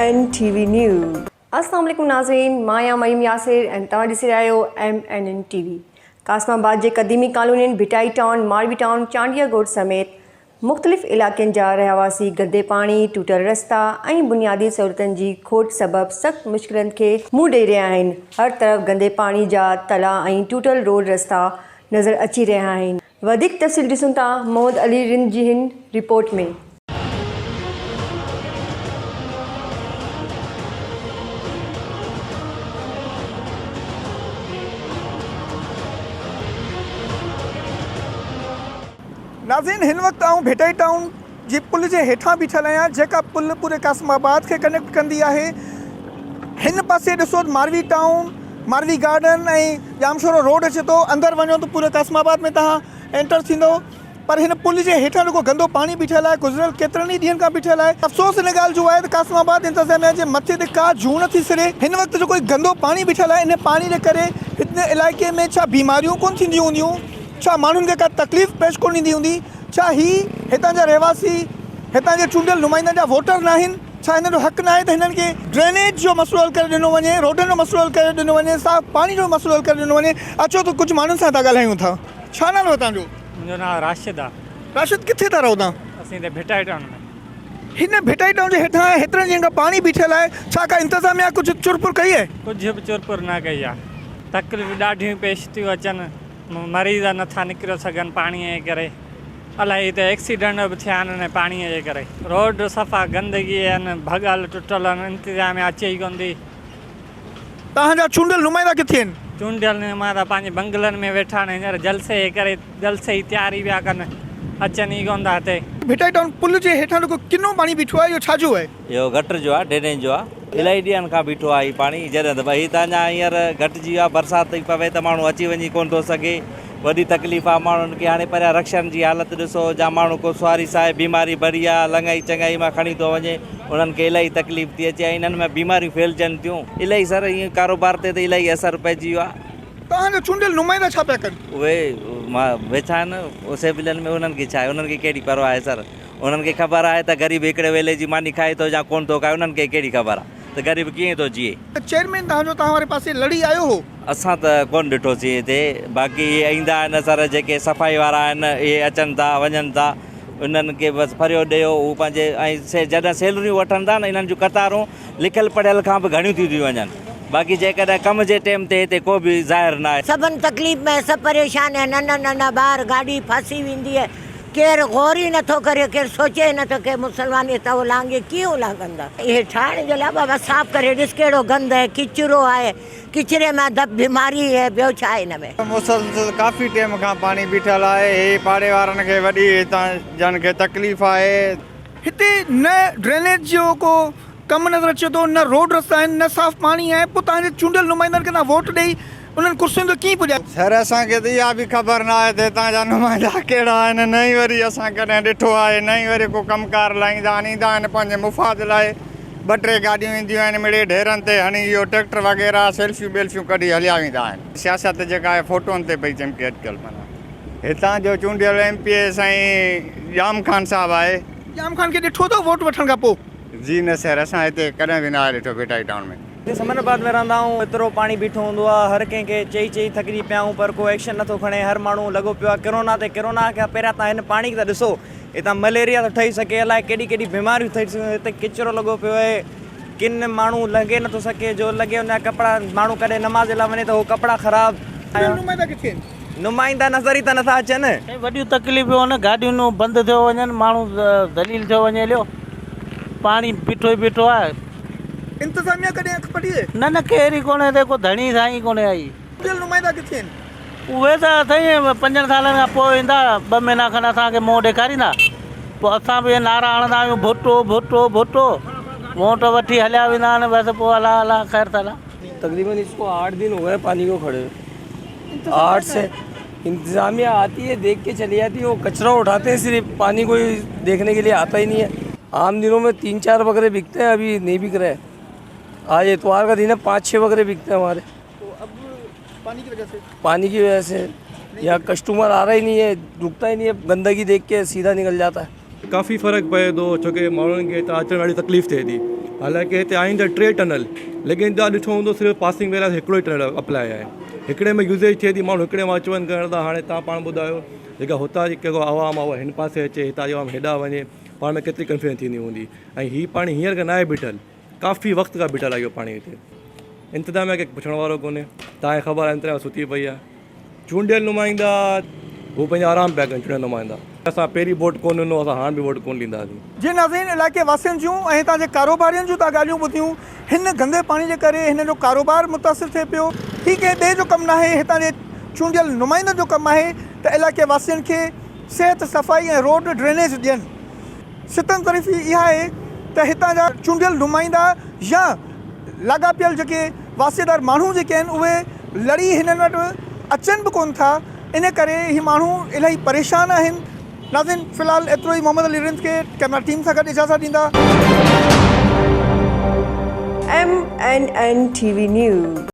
N T V news. السلام عليڪم ناظرين مان آهيان مريم ياسر ۽ توهان ڏسي رهيا آهيو M N N T V Qasimabad جي قديمي ڪالونين ڀٽائي ٽائون ماروي ٽائون چانڊيا ڳوٺ سميت مختلف علائقن جا رهواسي گندي پاڻي ٽوٽل رستا ۽ بنيادي سهولتن جي کوٽ سبب سخت مشڪلن کي منهن ڏئي رهيا آهن هر طرف گندي پاڻي جا تلا ۽ ٽوٽل روڊ رستا نظر اچي رهيا آهن وڌيڪ تفصيل ڏسون ٿا محمد علي رند جي هن رپورٽ ۾. ناظرين هن وقت آئون ڀٽائي ٽائون جي پل جي هيٺان بيٺل آهيان جيڪا پل پوري قاسم آباد کي ڪنيڪٽ ڪندي آهي هن پاسي ڏسو ته Marvi town Marvi garden ۽ Jamshoro road اچي ٿو اندر وڃو ته پوري قاسم آباد ۾ توهان انٽر ٿيندو پر هن پل جي هيٺان جيڪو گندو پاڻي بيٺل آهي گذريل ڪيترن ئي ڏينهن کان بيٺل آهي افسوس ان ڳالهه جو آهي ته قاسم آباد انتظاميا جي مٿي تي ڪا جون نٿي سري هن وقت جيڪو هي گندو پاڻي بيٺل آهي ان پاڻي جي ڪري هن علائقي ۾ ڇا بيماريون ڪونه ٿينديون هونديون ڇا ماڻهن کي ڪا تڪليف پيش ڪونه ايندي هوندي ڇا هي هتان جا رهواسي هتان جي چونڊيل نمائندن جا ووٽر ناهن؟ ڇا هنن جو حق ناهي ته هنن کي ڊرينيج جو مسئلو حل ڪري ڏنو وڃي، روڊن جو مسئلو حل ڪري ڏنو وڃي، صاف پاڻي جو مسئلو حل ڪري ڏنو وڃي؟ اچو ته ڪجهه ماڻهن سان ٿا ڳالهايون ٿا. ڇا نالو آهي توهان جو؟ منهنجو نالو راشد آ. راشد ڪٿي ٿا رهو توهان؟ اسين هتي ڀٽائي ٽائون ۾. هن ڀٽائي ٽائون جي هيٺان هيترن ڏينهن کان پاڻي بيٺل آهي، ڇا ڪا انتظاميا ڪجهه چرپر ڪئي آهي؟ ڪجهه به چرپر نه ڪئي آ. تڪليفون ڏاڍيون پيش ٿيون اچن. مريض نٿا نڪريو سگهن پاڻي جي ڪري. الائي هتي ايڪسيڊنٽ به ٿيا آهن ان پاڻي جي ڪري. روڊ صفا گندگي آهن ڀڳل ٽٽل آهن انتظاميا اچي ئي ڪونه ٿي. توهان جا چونڊيل نمائندا ڪٿي آهن؟ چونڊيل نمائندا پنهنجي بنگلن ۾ ويٺا آهن هينئر جلسي جي ڪري جلسي جي تياري پيا ڪن اچن ئي ڪونه ٿا هتي. ڀٽائي ٽائون پل جي هيٺان جيڪو ڪنو پاڻي بيٺو آهي اهو ڇا جو آهي؟ اهو گٽر جو آهي ڊرينيج جو آهي الاهي ڏينهن کان بيٺو آهي هي پاڻي جڏهن ته هي ته اڃا هينئر گهٽجي ويو آهي برسات ٿي پوي ته ماڻهو اچي وڃي ڪونه ٿو سگهي وڏي تڪليف آهي ماڻهن کي هاڻي پريان رڪشن جي حالت ڏسو جا ماڻهو ڪو سواري ساهي بيماري ڀري آهي لڱائي چڱائي مان کڻي ٿو وڃي انهن کي الاهي تڪليف ٿي اچي ۽ انهن ۾ بيماريون ڦهلجن ٿيون الاهي سر ائين ڪاروبار تي ته الاهي اثر پئجي ويو آهي. توهان جا چونڊيل نمائندا ڇا پيا ڪن؟ اهي ويٺا آهن اسيمبلين ۾ انهن کي ڇا آهي انهن کي ڪهڙي پرواهه آهي سر انهن کي خبر آهي ته غريب هڪڙي ويلي جي ماني کائي ٿو يا ڪونه ٿو کائي انهن کي ڪهڙي خبر آهي ته غريب ڪيئن ٿو جيئي. چيئرمين توهان جو توهان واري پاسي لڙي آيو هو؟ اسان ته ڪونه ڏٺوسين هتي باقي اهي ايندا آهن سر جيڪي صفائي وارا آهن اهي اچن ٿا وڃن ٿا انهن کي بس ڦريو ڏيو هو پنهنجي ۽ جڏهن سيلريون وٺن ٿا نه انهن جون قطارون لکيل پڙهيل کان به گهڻيون ٿيون ٿيون وڃن باقي جيڪڏهن ڪم جي ٽيم تي هتي ڪو به ظاهر ناهي. سڀن تڪليف ۾ سڀ پريشان آهن ننڍا ننڍا ٻار گاڏي ڦاسي ويندي آهي ڪير غور ئي نٿو ڪري، ڪير سوچي ئي نٿو ڪي مسلمان هتان اولانگي ڪيئن اولانگندا. اهي ٺاهڻ جي لاء بابا صاف ڪري ڏس ڪهڙو گند آهي، ڪچرو آهي، ڪچري مان ڌپ بيماري آهي ٻيو ڇا آهي هن ۾. مسلسل ڪافي ٽيم کان پاڻي بيٺل آهي هي پاڙي وارن کي وڏي هتان جن کي تڪليف آهي. هتي نه ڊرينيج جو ڪو ڪم نظر اچي ٿو، نه روڊ رستا آهن، نه صاف پاڻي آهي، پوء توهان جي چونڊيل نمائندن کي توهان ووٽ ڏئي انهن ڪرسين تي ڪيئن پڄايو؟ سر اسان کي ته اها به خبر نه آهي ته هتان جا نمائندا ڪهڙا آهن، نه ئي وري اسان ڪڏهن ڏٺو آهي، نه ئي وري ڪو ڪم ڪار لاء ايندا آهن، ايندا آهن پنهنجي مفاد لاء، ٻه ٽي گاڏيون اينديون آهن مڙئي ڍيرن تي هڻي اهو ٽريڪٽر وغيره سيلفيون ٻيلفيون ڪڍي هليا ويندا آهن. سياست جيڪا آهي فوٽوئن تي پئي چمڪي اڄڪلهه معنيٰ هتان جو چونڊيل ايم پي اي سائين ڄام خان صاحب آهي. ڄام خان کي ڏٺو اٿو ووٽ وٺڻ کان پوء؟ جي نه سر اسان هتي ڪڏهن به ناهي ڏٺو ڀٽائي ٽائون ۾. هتي سمن آباد ۾ رهندا آهيون ايترو پاڻي بيٺو هوندو آهي هر ڪنهن کي چئي چئي ٿڪجي پيا آهيون پر ڪو ايڪشن نٿو کڻي هر ماڻهو لڳو پيو آهي ڪرونا تي ڪرونا کان پهريان تان هن پاڻي کي ته ڏسو هتان مليريا ٿو ٺهي سگهي الائي ڪيڏي ڪيڏي بيماريون ٿي سگهن هتي ڪچرو لڳو پيو آهي ڪن ماڻهو لنگهي نٿو سگهي جو لڳي ان جا ڪپڙا ماڻهو ڪڏهن نماز لاء وڃي ته هو ڪپڙا خراب. نمائندا ڪٿي آهن؟ نمائندا نظر ئي ته نٿا اچن. سائين وڏيون تڪليفون آهن گاڏيون بند ٿيو وڃن ماڻهو ذليل ٿيو وڃي هليو پاڻي بيٺو ئي بيٺو آهي. انتظاميا ڪڏهن اک پٽي آهي؟ نه نه ڪير ئي ڪونهي هتي ڪو ڌڻي سائين ئي ڪونهي آئي. چونڊيل نمائندا ڪٿي آهن؟ اهي ته سائين پنجن سالن کان پوء ايندا ٻه مهينا کن اسان کي منهن ڏيکاريندا پوء اسان به نعرا هڻندا آهيون ڀٽو ڀٽو ڀٽو ووٽ وٺي هليا ويندا آهن بس پوء الله الله خير سلا. تقريبن اس کو آٺ دن هو گئي پاني کو کڙي ہوئي آٺ سے انتظامیہ آتی ہے دیکھ کے چلی جاتی ہے وہ کچرا اٹھاتے ہیں صرف پانی کوئی دیکھنے کے لیے آتا ہی نہیں ہے عام دنوں میں تین چار بکرے بکتے ہیں ابھی نہیں بک رہے آج اتوار کا دن ہے پانچ چھ بکرے بکتے ہیں ہمارے۔ تو اب پانی کی وجہ سے؟ پانی کی وجہ سے یہاں کسٹمر آ رہا ہی نہیں ہے، رکتا ہی نہیں ہے، گندگی دیکھ کے سیدھا نکل جاتا ہے۔ ڪافي فرق پئي ٿو ڇو ڪي ماڻهن کي هتان اچڻ ڏاڍي تڪليف ٿئي ٿي حالانڪه هتي آهن ته ٽي ٽنل ليڪن توهان ڏٺو هوندو صرف پاسنگ وي لاء هڪڙو ئي ٽنل اپلائي آهي هڪڙي ۾ يوزيج ٿئي ٿي ماڻهو هڪڙي مان اچ وڃ ڪرڻ ٿا هاڻي توهان پاڻ ٻڌايو جيڪا هتان جي جيڪو عوام آهي اهو هن پاسي اچي هتان جي عوام هيڏانهن وڃي پاڻ ۾ ڪيتري ڪنفيوزن ٿيندي هوندي ۽ هي پاڻي هينئر کان ناهي بيٺل ڪافي وقت کان بيٺل آهي اهو پاڻي هتي انتظاميا کي پڇڻ وارو ڪونهي توهان کي خبر آهي انتظاميا ستي پئي آهي چونڊيل نمائندا هو پنهنجو آرام پيا ڪن چونڊيل نمائندا اسان پهرين ووٽ ڪونه ڏنو اسان هاڻ به ووٽ ڪونه ڏينداسين. جي ناظرين علائقي واسين جون ۽ هتان جي ڪاروبارين جون تان ڳالهيون ٻڌيون هن گندي پاڻي جي ڪري هنن جو ڪاروبار متاثر ٿئي پيو هي ڪنهن ٻئي جو ڪم ناهي هتان جي چونڊيل نمائندن جو ڪم آهي ته علائقي واسين کي صحت صفائي ۽ روڊ ڊرينيج ڏين. ستم ظريفي اها آهي ته هتان جا چونڊيل نمائندا يا لاڳاپيل جيڪي واسطيدار ماڻهو جيڪي آهن اهي لڙي هنن وٽ اچن به ڪونه ٿا ان ڪري هي ماڻهو الاهي پريشان آهن. ناظرين في الحال ايترو ئي محمد علي رند کي ڪئميرا ٽيم سان گڏ اجازت ڏيندا. M N N T V news.